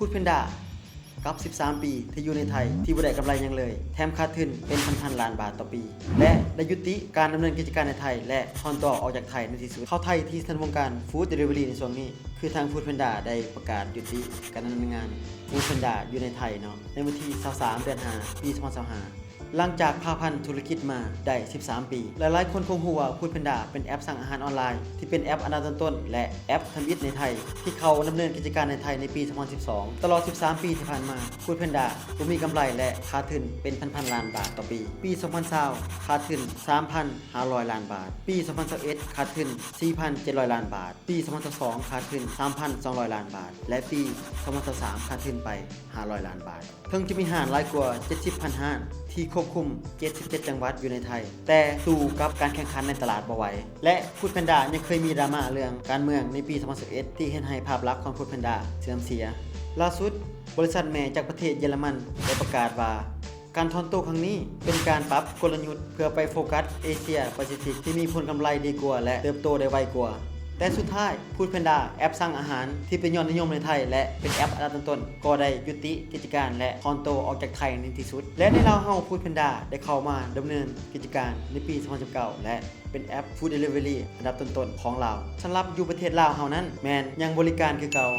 Foodpanda ກັບ ສິບສາມ ປີທີ່ຢູ່ໃນໄທ ທີ່ບໍ່ໄດ້ກຳໄລຫຍັງເລີຍ ແຖມຂາດທຶນເປັນພັນໆລ້ານບາດຕໍ່ປີ ແລະ ໄດ້ຍຸຕິການດຳເນີນກິດຈະການໃນໄທ ແລະ ຖອນຕົວອອກຈາກໄທໃນທີ່ສຸດ. ຂ່າວໄທທີ່ສະເທືອນວົງການ Food Delivery ໃນຊ່ວງນີ້ ຄືທາງ Foodpanda ໄດ້ປະກາດຍຸຕິການດຳເນີນງານ Foodpanda ຢູ່ໃນໄທເນາະ ໃນວັນທີ ຊາວສາມ ເດືອນ ຫ້າ ປີ ສອງພັນຊາວຫ້າ ຫຼັງຈາກພາພັນທຸລະກິດມາໄດ້ ສິບສາມ ປີ. ຫຼາຍໆຄົນຄົງຮູ້ວ່າ Foodpanda ເປັນແອັບສັ່ງອາຫານອອນລາຍ ທີ່ເປັນແອັບອັນດັບຕົ້ນໆ ແລະ ແອັບທຳອິດໃນໄທ ທີ່ເຂົ້າດຳເນີນກິດຈະການໃນໄທໃນປີ ສອງພັນສິບສອງ. ຕະຫຼອດ ສິບສາມ ປີທີ່ຜ່ານມາ Foodpanda ບໍ່ມີກຳໄລ ແລະ ຂາດທຶນເປັນພັນໆລ້ານບາດຕໍ່ປີ. ປີ ສອງພັນຊາວ ຂາດທຶນ ສາມພັນຫ້າຮ້ອຍລ້ານບາດ, ປີ ສອງພັນຊາວເອັດ ຂາດທຶນ ສີ່ພັນເຈັດຮ້ອຍລ້ານບາດ, ປີ ສອງພັນຊາວສອງ ຂາດທຶນ ສາມພັນສອງຮ້ອຍລ້ານບາດ ແລະ ປີ ສອງພັນຊາວສາມ ຂາດທຶນໄປ ຫ້າຮ້ອຍລ້ານບາດ. ເຖິງຈະມີຮ້ານຫຼາຍກວ່າ ເຈັດສິບພັນຮ້ານທີ່ຄວບຄຸມ ເຈັດສິບເຈັດ ຈັງຫວັດຢູ່ໃນໄທ, ແຕ່ສູ້ກັບການແຂ່ງຂັນໃນຕະຫຼາດບໍ່ໄຫວ ແລະ Foodpanda ຍັງເຄີຍມີດຣາມາເລື່ອງການເມືອງໃນປີ ສອງພັນຊາວເອັດ ທີ່ເຮັດໃຫ້ພາບລັກຂອງ Foodpanda ເສື່ອມເສຍ. ລ່າສຸດ, ບໍລິສັດແມ່ຈາກປະເທດເຢຍລະມັນໄດ້ປະກາດວ່າ ການຖອນໂຕຄັ້ງນີ້ເປັນການປັບກົນລະຍຸດເພື່ອໄປໂຟກັສເອເຊຍປາຊີຟິກທີ່ມີຜົນກຳໄລດີກວ່າ ແລະ ເຕີບໂຕໄດ້ໄວກວ່າ. ແຕ່ສຸດທ້າຍ Foodpanda ແອັບສັ່ງອາຫານທີ່ເປັນຍອດນິຍົມໃນໄທ ແລະ ເປັນແອັບອັນດັບຕົ້ນໆ ກໍໄດ້ຍຸຕິກິດຈະການ ແລະ ຖອນໂຕອອກຈາກໄທໃນທີ່ສຸດ. ແລະ ໃນລາວເຮົາ Foodpanda ໄດ້ເຂົ້າມາດຳເນີນກິດຈະການໃນປີ ສອງພັນສິບເກົ້າ ແລະ ເປັນແອັບ Food Delivery ອັນດັບຕົ້ນໆຂອງລາວ. ສຳລັບຢູ່ປະເທດລາວເຮົານັ້ນ ແມ່ນຍັງບໍລິການຄືເກົ່າ,